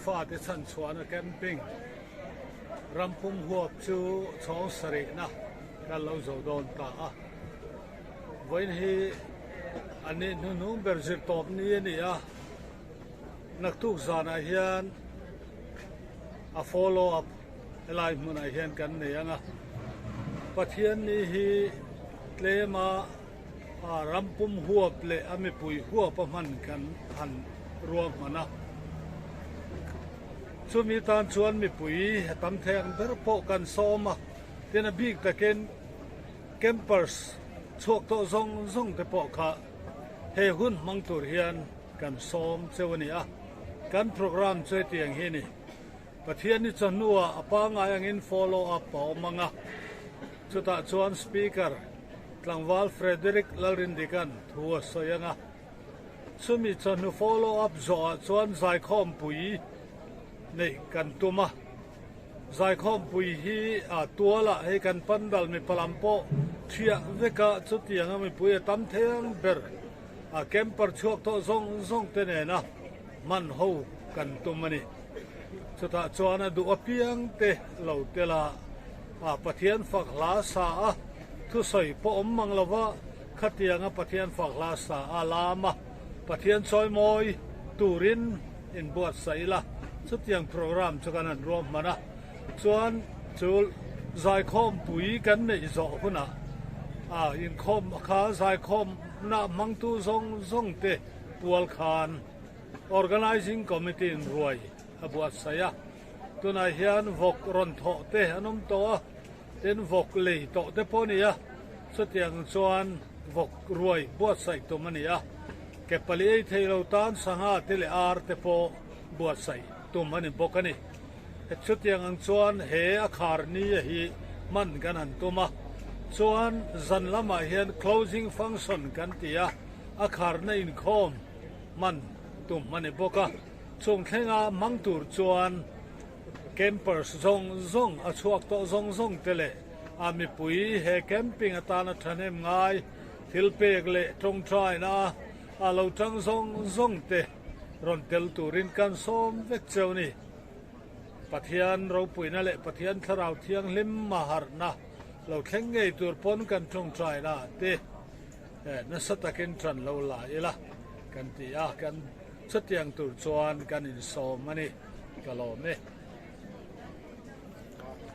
Zofate chhanchhuahna camping rampum huap chu chhawng sarihna kan lo zo dawn ta a. Vawiin hi a ni hnuhnung ber zir tawp ni a ni a, naktuk zanah hian a follow up helai hmunah hian kan nei ang a. Pathian ni hi tlema rampum huap leh a mipui huap a hman kan han ruahman a. Chumi tan chuan mipui tam thei ang ber pawh kan sawm a, tin a bik takin Campers chhuak tawh zawng zawng te pawh kha he hun hmang tur hian kan sawm cheu a ni a, kan programme chu hetiang hi a ni. Pathian ni chawhnuah a pangngai angin follow up a awm ang a, chutah chuan Speaker tlangval Frederick Lalrindikan thu a sawi ang a, chumi chawhnu follow up zawhah chuan zaikhawmpui neih kan tum a. Zaikhawmpui hi a tualah hei kan pandal mipa lam pawh thiah vek a, chutiang a mipui a tam thei ang ber a camper chhuak tawh zawng zawng te nena hman ho kan tum a ni. Chutah chuan a duh apiang te lo tel a, a Pathian fak hla sa a, thusawi pawh awm mang lova khatiang a Pathian fak hla sa a lam a, Pathian chawimawi turin inbuatsaih ila, chutiang programme chu kan han ruahman a, chuan chu zaikhawmpui kan neih zawh hunah a inkhawm kha zaikhawmna hmangtu zawng zawng te pual khan Organising Committee in ruai a buatsaih a, tunah hian vawk rawn thawh te an awm tawh a, tin vawk lei tawh te pawh a ni a, chutiang chuan vawk ruai buatsaih tum a ni a, ke pali ei thei lo tan sangha te leh ar te pawh buatsaih tum a ni bawk a ni. Chutiang ang chuan he a khar ni a hi hman kan han tum a, chuan zan lamah hian closing function kan ti a, a kharna inkhawm hman tum a ni bawk a, chung thlenga hmang tur chuan campers zawng zawng a chhuak tawh zawng zawng te leh a mipui he camping atana thahnem ngai thil pek leh tawngtaina a lo tang zawng zawng te rawn tel turin kan sawm vek cheu ni. Pathian ropuina leh Pathian thlarau thianghlim maharhna lo thleng ngei tur pawn kan tawngtaina te nasa takin tan lo la ila kan ti a, kan chutiang tur chuan kan insawm a ni. Ka lawm e.